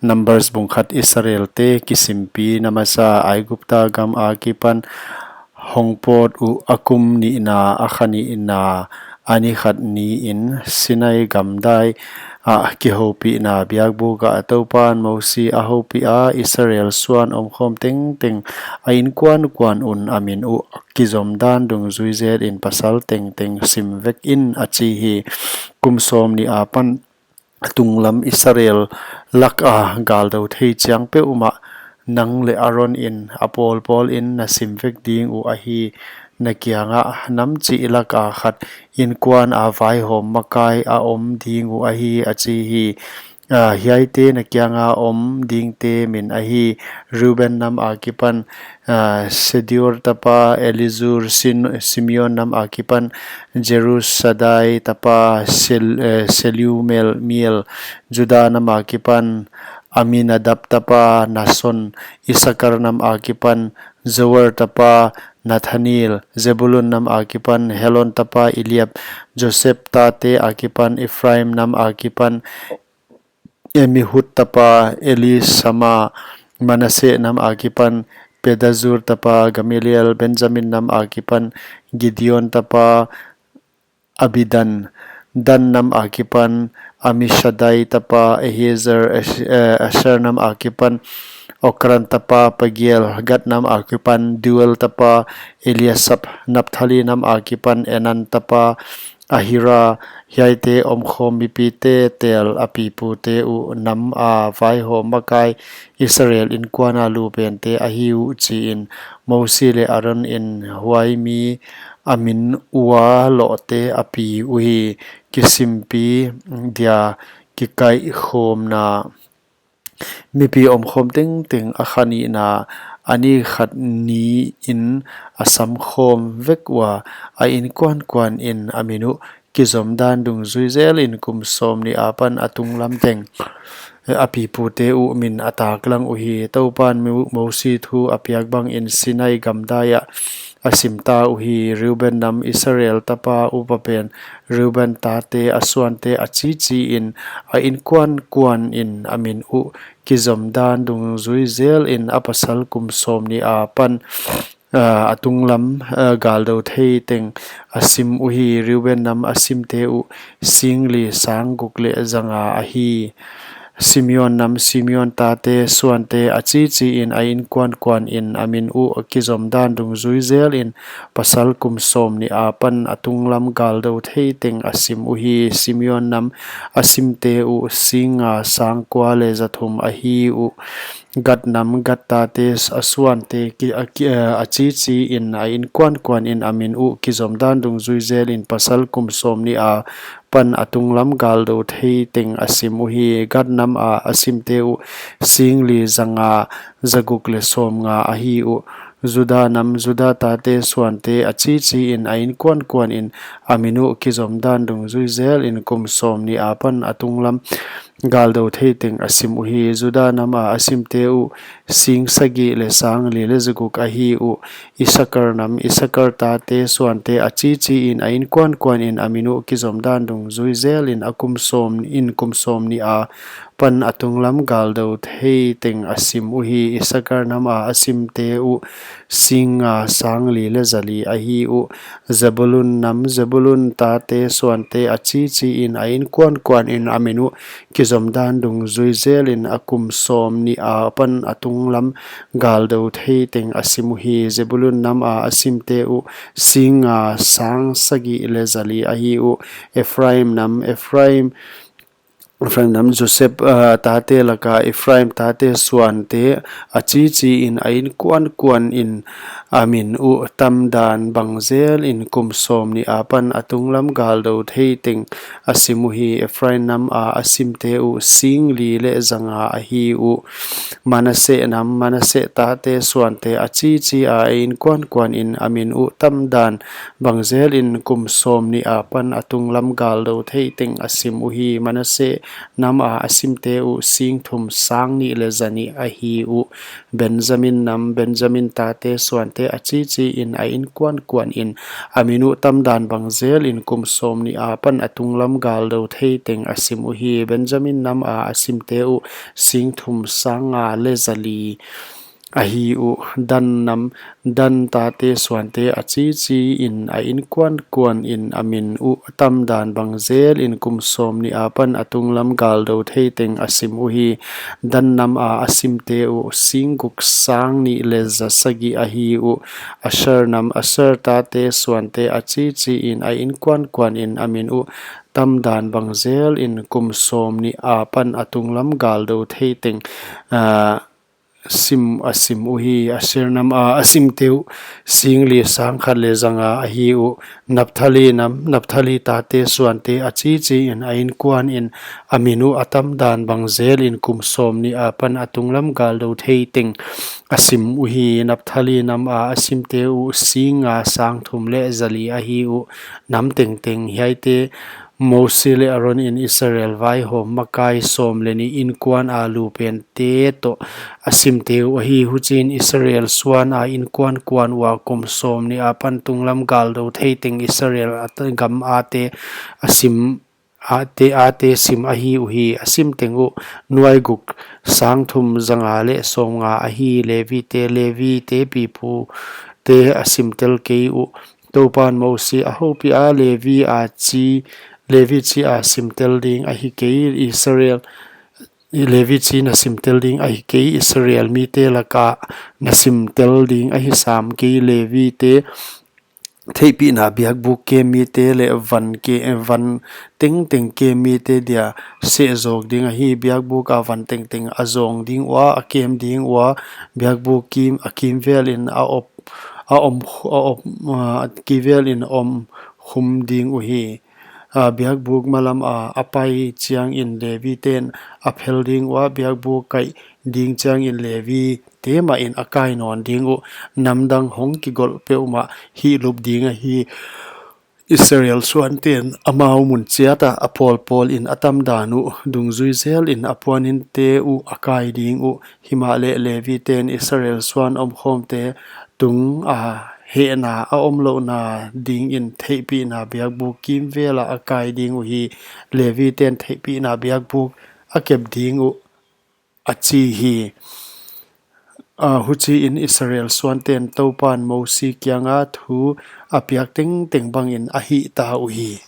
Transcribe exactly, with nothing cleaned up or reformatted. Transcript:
Numbers bung khat. Israelte kisimpi na masa Aigupta gam akipan hongpawt uh, a kum nihna, a kha nihna, a ni khat niin Sinai gamdai ah kihoupihna biakbuk ah Toupan Mosi a houpiha, Israel suan omkhawm tengteng a inkuankuan un a min uh kizomdan dungzui zelin pasal tengteng sim vek in, a chi hi. Kum sawmnih apan a tunglam Israel laka galdou thei chiang peuhmah nang leh Aron in a pawlpawlin na sim vek ding uh ahi. Na kiangah nam chih laka khat inkuana vaihawm makai a om ding uh ahi, a chi hi. Ah, hiaite na kianga om dingte min ahi: Reuben nam akipan, ah, Sedeur tapa Elizur, Sin-, Simeon nam akipan Jehozadak tapa Sel-, eh, Selumiel, Juda nam akipan Aminadab tapa Nason, Isakar nam akipan Zuar tapa Nathaniel, Zebulun nam akipan Helon tapa Eliab, Joseph tate akipan Ephraim nam akipan Amihud tapa Elisama, Manase nam akipan Pedazur tapa Gamaliel, Benjamin nam akipan Gideoni tapa Abidan, Dan nam akipan Amishadai tapa Ahiezer, Ash-, eh, Asher nam akipan Okran tapa Pagiel, Gad nam akipan Deuel tapa Eliasaph, Naphtali nam akipan Enan tapa Ahira. Hiaite omkhawm mipite tel a pipute uh nama vaihawm makai Israel inkuana lupente ahi uh, chiin Mosi leh Aron in huai mi a min ua lohte a pi uhi. Kisimpi dia kikaihkhawmna. Mipi omkhawm tengteng a kha nihna, a ni khat niin a samkhawm vek ua, a inkuankuanin a min uh kizomdan dungzui zelin kum sawmnih apan a tunglam teng a pipute uh min a taklang uhi. Toupan Mo-, Mosi thu a piak bangin Sinai gamdai ah a simta uhi. Reuben nam Israel tapa upapen Reuben tate a suante a chichiin a inkuankuanin a min uh kizomdan dungzui zelin a pasal kum sawmnih apan, ah, a tunglam, ah, galdou thei teng a sim uhi. Reuben nam a simte uh singli sangguk leh zanga ahi. Simeon nam Simeon tate suante a chichiin a inkuankuanin a min uh kizomdan dungzui zelin pasal kum sawmnih apan a tunglam galdou thei teng a sim uhi. Simeon nam a simte uh singnga sangkua leh zathum ahi uh. Gad nam Gad tate a suante ki-, a ki-, eh, a chichiin a inkuankuanin a min uh kizomdan dungzui zelin pasal kum sawmnih apan a tunglam galdou thei teng a sim uhi. Gad nama a simte uh singli zanga zaguk leh sawmnga ahi uh. Juda nam Juda tate suante a chichiin a inkuankuanin a min uh kizomdan dungzui zelin kum sawmnih apan a tunglam galdou thei teng a sim uhi. Juda nama a simte uh sing sagih leh sangli leh zaguk ahi uh. Isakar nam Isakar tate suante a chichiin a inkuankuanin a min uh kizomdan dungzui zelin a kum sawm in kum sawmnih apan a tunglam galdou thei teng a sim uhi. Isakar nama a simte uh singnga sangli leh zali ahi uh. Zebulun nam Zebulun tate suante a chichiin a inkuankuanin a min uh kizomdan dungzui zelin a kum sawmnih apan a tunglam galdou thei teng a sim uhi. Zebulun nama a simte uh singnga sang sagih leh zali ahi uh. Ephraim nam Ephraim Ephraim nam Joseph, ah, tate laka Ephraim tate suante a chichiin a inkuankuanin a min uh tamdan bangzelin kum sawmnih apan a tunglam galdou thei teng a sim uhi. Ephraim nama a simte uh singli leh zanga ahi uh. Manase nam Manase tate suante a chichia a inkuankuanin a min uh tamdan bangzelin kum sawmnih apan a tunglam galdou thei teng a sim uhi. Manase nam a a simte uh sing thum sang nih leh za nih ahi uh. Benjamin nam, Benjamin tate suante a chichi in a inkuan kuan in a min uh tamdan bang zel in kum sawm nih apan a tunglam galdou thei teng a sim uhi. Benjamin nam a a simte uh sing thum sang nga leh za li ahi uh. Dan nam, Dan tate suante a chichi in a inkuan kuan in a min uh tamdan bang zel in kum sawm nih apan a tunglam galdou thei teng a sim uhi. Dan nam a a simte uh sing guk sang nih leh za sagih ahi uh. Asher nam, Asher tate suante a chichi in a inkuan kuan in a min uh tamdan bang zel in kum sawm nih apan a tunglam galdou thei teng, ah, sim a sim uhi. Asher nam a a simte uh sing li sang khat leh za nga ahi uh. Naphtali nam, Naphtali tate suante a chichi in a inkuan in a min uh a tamdan bang zel in kum sawm nih apan a tunglam galdou thei teng a sim uhi. Naphtali nam a a simte uh sing nga sang thum leh za li ahi uh. Nam tengteng hiaite Mosi leh Aaron in Israel vaihawm makai sawm leh nih inkuan a lu pente toh a simte uh ahi. Huchiin Israel suan a inkuan kuan ua kum sawm nih apan tunglam galdou thei teng Israel a te, gam a te a sim, a te, a te sim ahi uhi. A sim teng uh nuai guk sang thum za nga leh sawm nga ahi. Levi te, Levi te pipu te a sim tel kei uh. Toupan Mosi a houpiha, Levi a chi, Levi chi a sim tel ding ahi kei, Israel, Levi chi na sim tel ding ahi kei, Israel mite laka na sim tel ding ahi sam kei. Levi te theihpihna biakbuk kem mite leh van ke, van tengteng kem mite dia seh zawk ding ahi. Biakbuk a van tengteng a zawng ding ua, a kem ding ua, biakbuk kim, a kimvel in a op, a om, a op, a kimvel in om khum ding uhi. A biakbuk malam a a pai chiangin Levi ten a phel ding ua, biakbuk kaih ding chiangin Levi te mah in a kai nawn ding uh. Namdang hong kigolh peuhmah hihlup ding ahi. Israel suanten amau mun chiat a a pawlpawl in a tamdan uh dungzui zel in a puaninte uh a kai ding uh. Himahleh Levi ten Israel suan omkhawmte tung a hehna a omlouhna dingin theihpihna biakbuk kimvel a a kai ding uhi. Levi ten theihpihna biakbuk a kep ding uh, a chi hi. A, huchiin Israel suanten Toupan Mosi kianga thu a piak tengteng bangin a hihta uhi.